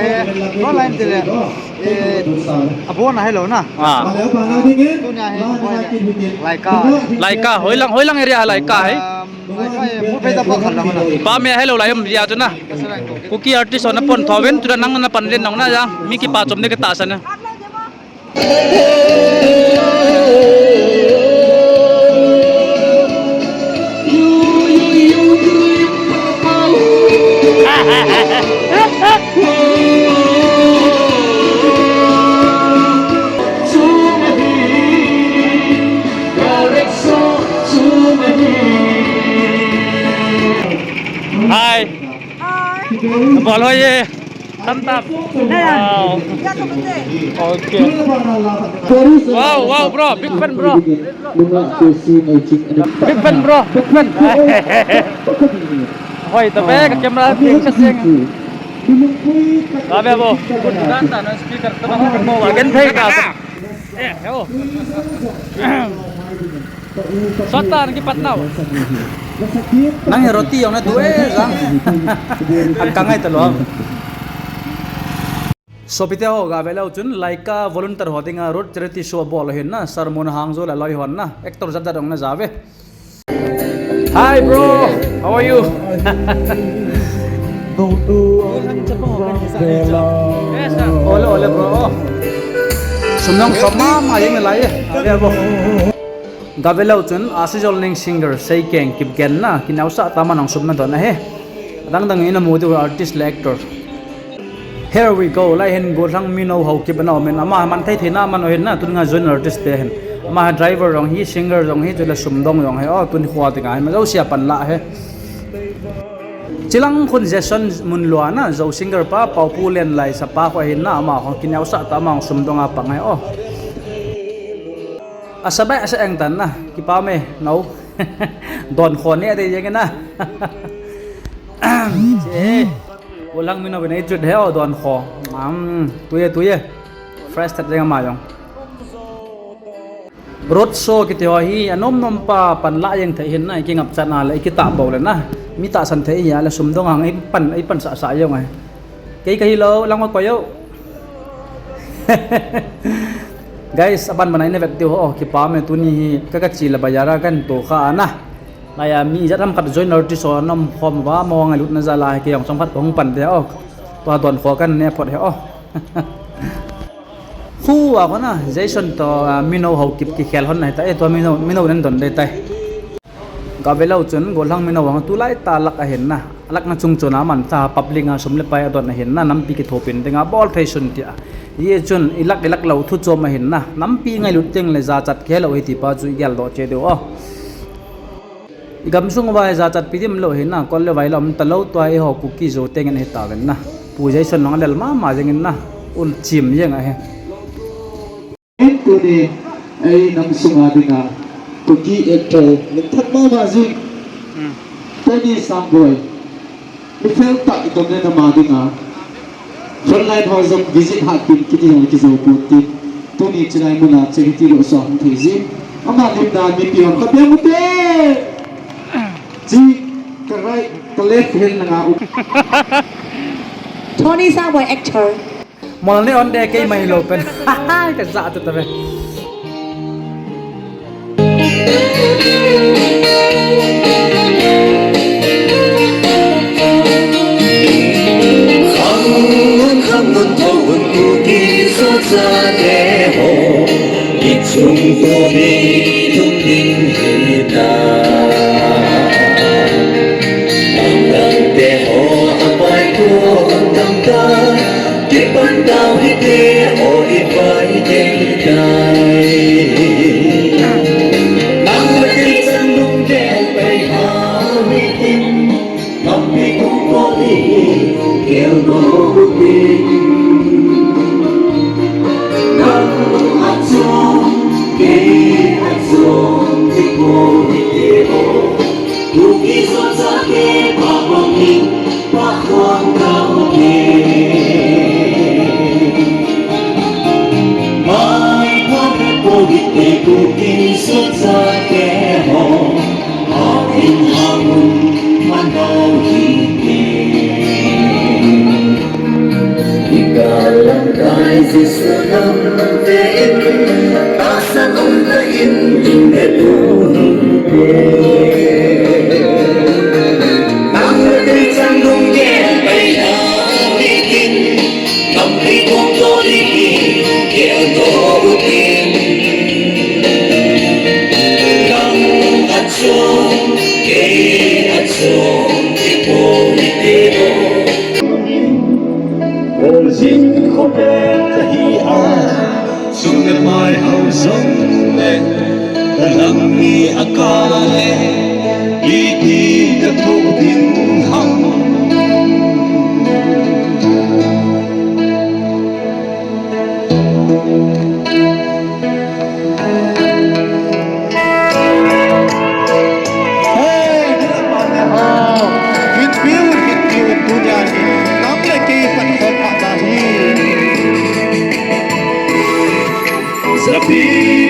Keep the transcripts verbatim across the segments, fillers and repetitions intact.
He, online tile, eh, abon a hello na. Ah. Tunia hi, Laika. Laika, hoilang, hoilang area Laika hi. Laika hi, mu pe ta pa khalang na. Pa me hello lai um ya tu na. Kuki artist ho na pon tho ven, tu na nang na pan len nong na ya. Mi kipa chom de ka ta sa na. Hi. Hi. Bol ho ye. Tam tam. Wow. Okay. Wow, wow, bro. Big fan, bro. Big fan, bro. Big fan. Hoi, ta be ka camera ting ka sing. Ba be bo. Kun dan ta na speaker ta ba mo wa gen thei ka. Eh, oh. Sota nang kipat nau. Nang he roti jong na tu e jang. An ka ngai ta lou. Sopite ho, ga ve leu chun Laika volunteer ho dinga road charity show bol ahin na, Sir Mona Hangjo le loi hon na, actor jat jat jong na ja ve. Hi bro, how are you? Ole, ole bro. Sum nang som mama jeng lai e. Ga ve leu chun Asijolneng singer Seikeng Kipgen na, kineosah tah a aman jong sum ana don ahi. Adang dang in amu diu artist le actor. Here we go. Lai hin Gollhang Mino Haokip ana um in, ama man thei thei na man u hin na, tun nga join artist te hin. Ama driver jong hi, singer jong hi, chule sumdong jong hi. Oh, tun kho dinga hi, ama jouse a pan la hi. Chilang khun Jason Munlua na, Zo singer pa, Paopu Lenlai sapa kho hin na, ama kho kineosah tah a ama sumdong a pang hi. Oh. Asa bai, asa eng tan na, kipa me, no. Don kho ne de jeng na. Che. Gollhang Mino vin ei chut he o don kho. Am, tu ye, tu ye. Fresh that jeng ama jong. Road show kiti ho hi anom nom pa pan la jeng thei hin na, i kingap chan a le, i kitah bou le na. Mi tahsan thei hi a le sumdong ang i pan, i pan sah sah jong ai. Kei ka hi lou, lang ko yo. Guys, aban ban a ina vet diu ho, kipa me tuni hi ka ka chi le bazar a kan to kha ana. Laiya mi ijat ham khat join artist ho nom khom va mo ngailut na jal a, kei jong chom khat hung pan de o. Tua don kho kan ne phot he o. Khu a kona, Jason to, ah, Mino Haokip kikhel hon na hita, eh, tua Mino, Mino nen don de tai. Ga ve leu chun, Gollhang Mino vang tulai tah lak ahin na. Lak na chung chun aman tha public a sum le pai adon ahin na, nampi kithopin dinga bol thei sun tia. Ye chun, i lak, i lak lou thu chom ahin na. Nampi ngailut teng le jachat kei lou hi ti pa chu i geldoh che diu o. I gamsung uva hi jachat pi dim lou hi na, kol le vai lou um ta lou tua eiho Kuki Zo teng in ahi tauvin na. Pu Jason nong a lel mama jeng in na, ul chim jeng ahi. Tuni ei nam sunga dinga Kuki actor lungthat mama jing. Hmm. Tony Sangboi. Mi fel tah i tom le nama dinga. Frontline ho jong visit hat pin kiti jong kijo pon tin. Tuni chilai muna charity lo so hung thei jin. Ama lim dan mipi hon ka beng u te. Chi ka right ka left hin na nga u. Tony Sangboi actor. Mol ne on de kei mai lo pen. Ka ja tu ta ve. Kipan tau hite o i vai dei dai. Nang le kei chan lungdei pai hao hitin, lampi kong ko ni kel go hitin. Nang a chom, kei a chom, ti ko hite o. Kalam kai Jesu lam ve in, tahsan um ta in, in ve tu ni te. Nang le te chang nung ke, pai na ni tin, nang ri kong to ni ki, ke to u tin. Nang a chung, ke a chung, ki po ni te o. Kol jin khopet ahi a, sum le pai hao jong le, ka lam ni a ka le, iti ka thoh ding ham. Hey, nila pa ne ho. Hit piu, hit piu, tunia hi. Nang le kei pan khom pha ta hi. Japi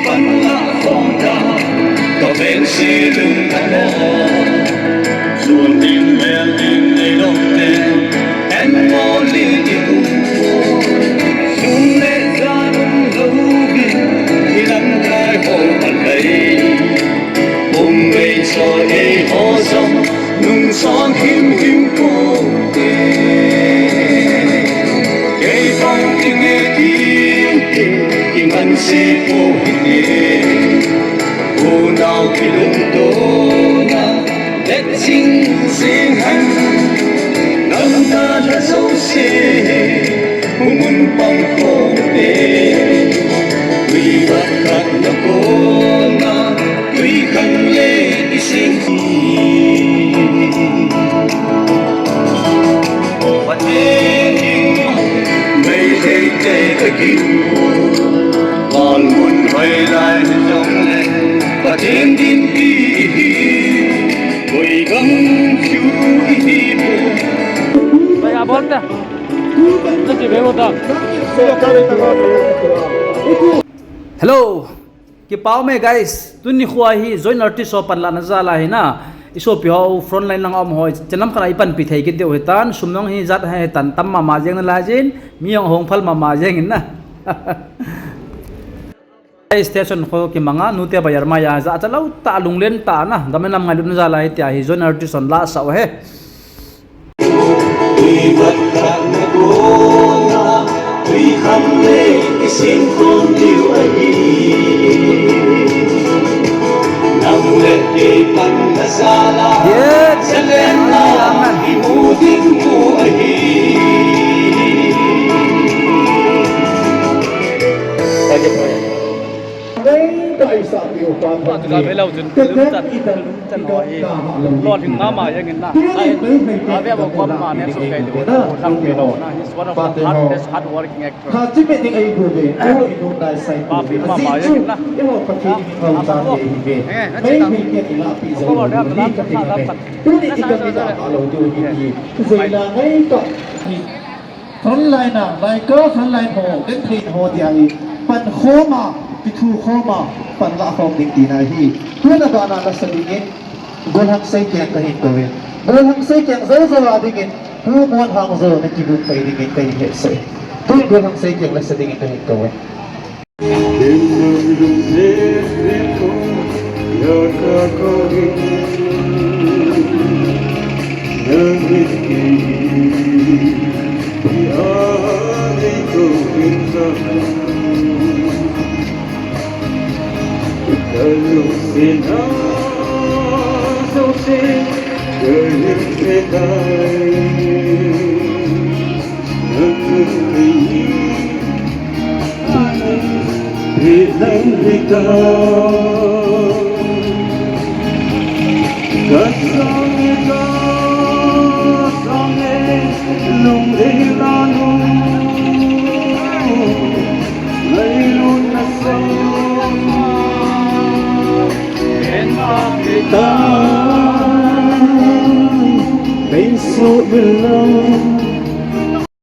pan la khom ta, ka ven si lung ta lo. Sun din mel din nei lo te, en mo li ti u. Sun le jan um lo bin, i lam kai ho pan lei. Bung bei choi ei ho jong, nung son him him pu te. Kei pang ti nge ti, ti, ti man si pu hi ti. Unau kilungtona, leching sing han, namna la jouse, umun pang khom te, ui vat khat na kona, ui khang le ising. Pathen in Meitei te ka gin u, val mun hoilai jong le, Pathen dinpi hi, koi gam phiu hi pu. Bhai, aap bolte. Hello. Kipa ume guys, tuni khoa hi joint artist ho panlahna jal a hi na, i sopi ho frontline lang a um ho, chenam khat a i panpi thei kit diu hitan, sum jong hi jat hitan, tam mama jeng nalai jin, mi jong hong phal mama jeng in na. Station kho kimanga, nute bazar maiya, jachat lou tah, lunglen tah na, gam le nam ngailutna jal a hitia hi joint artist hon lahsah u ahi. Tui vat khat na kona, tui kham le i sing khom diu ahi. Nang le kei panna jal a, yes, jalen na, amen, i mu ding mu ahi. Thank you. Lolhing mama jeng in na. Ave vo koma ne su kai lu. Lolhing mama, he's one of the hardest, hardworking actor. Papi mama jeng in na. Apo. Eh, na chita. Apo, lolhing mama, lolhing mama. Frontline a, Laika frontline ho, genthei ho tia hi, pankhom a, kithukhom a, panlah khom ding tina ahi. Tuna bana lasa dingin, Golhang Seikiang kahin kouvin. Golhang Seikiang jou jou a dingin, Pu Monhang jou na kibuk pai dingin kahin hetsah e. Tun Golhang Seikiang lasa dingin kahin kou e.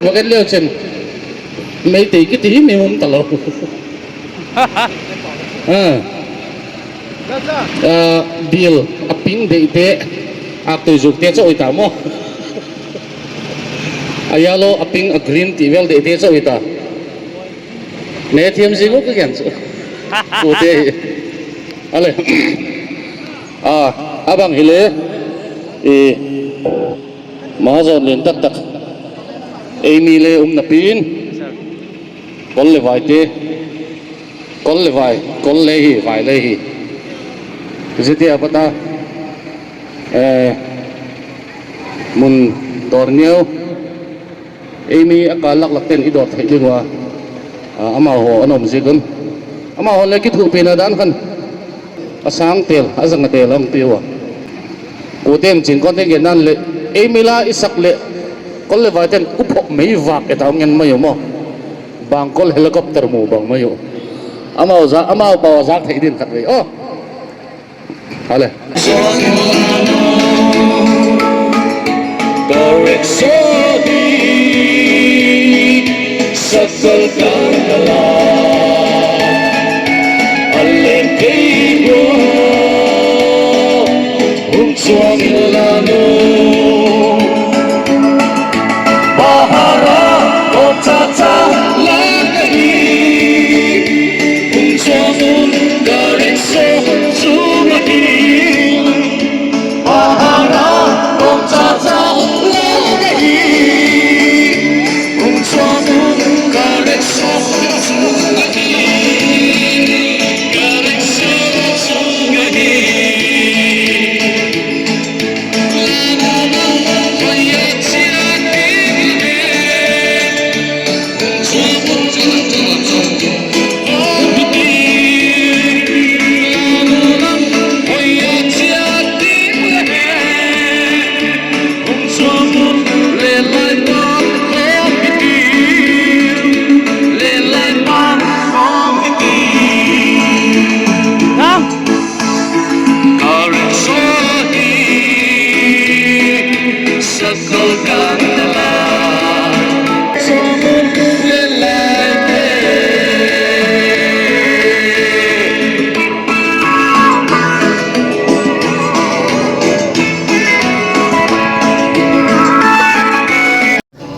Vakan leo chen. Meitei kiti hi mi um talou. Ah. Ah, bil, a ping dei te, a tui juk te cho ita mo. A yellow, a pink, a green ti vel deh te chau hita. Ne thiam ji ko ka gen chu. Ko te hi. Ale. A, abang hile. E, mahajon len tak tak. Eimi le um na pin. Kol le vai te. Kol le vai, kol le hi, vai le hi. Jiti apata. Eh, mun tor niau. Eimi a kal lak lak ten i dot thei ding uva. Ah, amaho an um jik un. Amaho le kithupi na dan khan. A sang tel, a jang a tel ang pi uva. Ku tem ching kon ten gen nan le. Eimi la i sak le. Kol le vai ten u phok mei vak e ta ngen mai u mo. Bang kol helicopter mu bang mai u. Amau ja, amau pau jak thei din khat vei. Oh. Hale.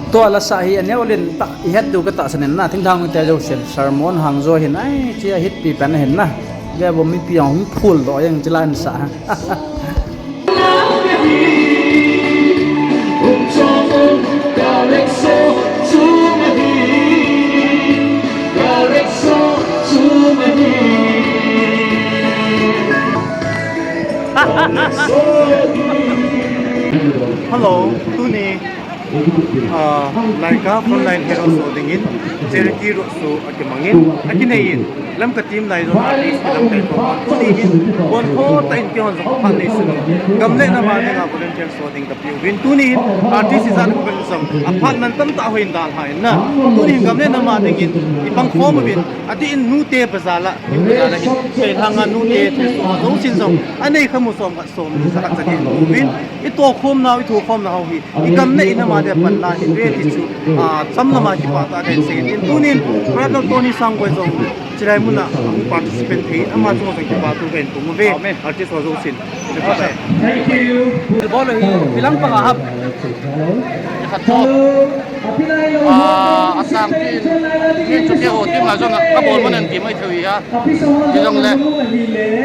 Tua la sa hi a neo len ta i het du ka ta sanin na thingthang te jo sen sermon hang jo hin ai chi a hit pi pen hin na. Ve bo mipi ang hung phul do yang chi lan sa. Hello, tuni. Ah, Laika Frontline Heroes ho dingin charity road show akimangin, akineiyin, Lamka team lai jong artist kilamkai thom, tuni hin, bon tho tah in kihon jong aphat nei sun, gam le nam a dinga volunteers ho ding kapeuvin, tuni hin, artist ijat kapeuvin jong, aphat man tamtah hoin dalha in na, tuni hin gam le nam a dingin, ipang khom uvin, atin nute bazar la, bazar la hin, kei lhanga nute, thilsoh a jousen jong, anei khamu som khat som ni, sa khat sa ni, uvin, itoh khom nau, ithu khom nau hi, I gam le i nam a dia panla hi ve ti chu, ah, cham lama kipah tah kahin seiyin. Tunin, Brother Tony Sangboi jong, chilai muna, ahung participate thei, ama chunga jong kipa thu kahin pung uve. Amen. Artist ho jousen. Thank you. Bol hi, bilang panga hap. Khat chu, ah, asang tin, tin chu keiho team la jong, kabol mun in ti mai thei hi a. Hijongle,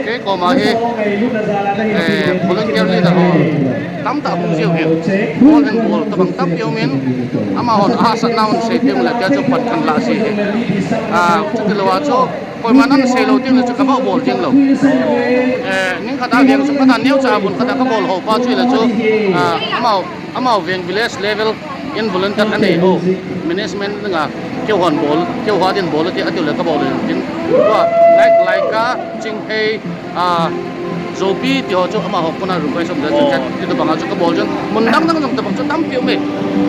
kei koma hi, eh, volunteer leader ho tamtah hung jiu hi. Bol hin bol tabang tampi um in, amahon ahahsatna hung sei ding le, tia chu pan kan la si hi. Ah, chuti lou a chu, koiman ana sei lou ding le chu kabol bol ding lou. Eh, ning khat a veng chu, khat a neo cha a bun khat a kabol ho pa chu le chu, ah, amaho Amaho veng village level in volunteer anei ho, management dinga, keiho bol, keiho din bol ati, ati le kabol tin. Tua, like, Laika, Chinghei, ah, Zopi ti ho chu amaho kona request um le chu, oh, chat ti tabang a chu kabol chun. Mun dang dang jong tabang chu tampi um e.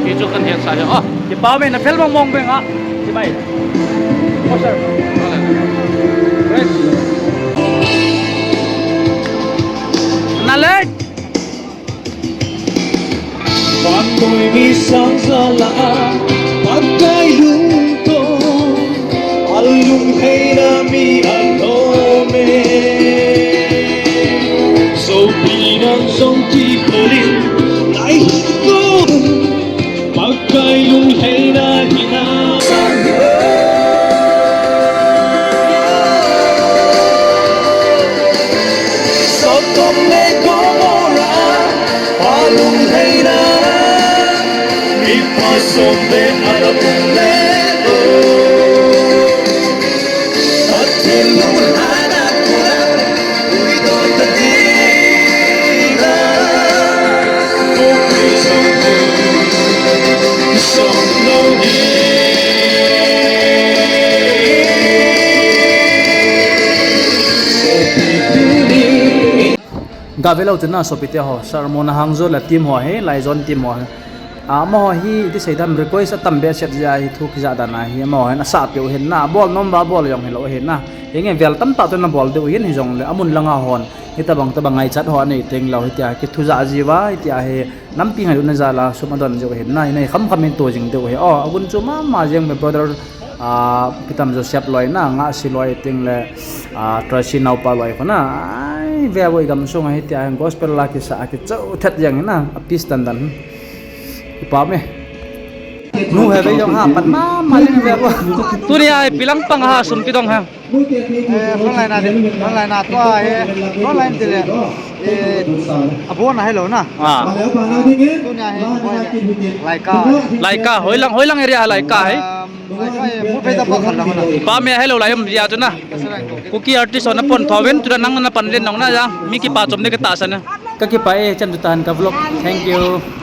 Ti chu kahin hetsah e. Oh. Kipa um e, na fel mong mong veng a. Ti mai. Oh, sir. Right. Na le. Vannoi mi sang jal a, Pakai lungto, alunghei na mi anom e. Sopi nang jong kipah in, nai ko, Pakai Avelou chun na sopite ho, Sir Mona Hangjo le team ho hi, Laizon team ho hi. Amaho hi, iti seidam request atam behseh jeh a hi thu kijah dan a hi, amaho hin asah peh u hin na, abol nom uva abol jong hilou hin na. Hinge vel tamtah chu nabol diu hin hijongle, amun langa hon, hitobang tobang ngaichat ho anei tenglou hitia, kithu jah jiuva, hitia hi, nampi ngailutna jal a sum adon jiu hin na, inei khamkham in to jing diu hi. O, agun chu mama jeng me brother, a, Pitam Joseph loi na, Ngahsi loi tengle, a, Tracy naopa loi khu na, ai, ve vo i gamsung a hitia hin gospel la kisah a kichou thet jeng hi na, a peace dandan. Kipah me. Nu he ve jong ha, pan mama jeng ve vo. Tunia ipi lang pang ha sum kidong ha? Eh, frontline a di, frontline a tua hi, frontline ti le, eh, abon a helou na. Ah. Tunia hi, abon a, Laika. Laika, hoilang, hoilang area Laika hi. Um, Laika hi, mu phei ta pa khan lang na. Pa me helou lai um dia chu na. Kuki artist ho na pon tho ven, chu da nang na pan len nong na ja. Mi kipa chom de ka tahsan na. Ka kipah e, chan chu tahan ka vlog. Thank you.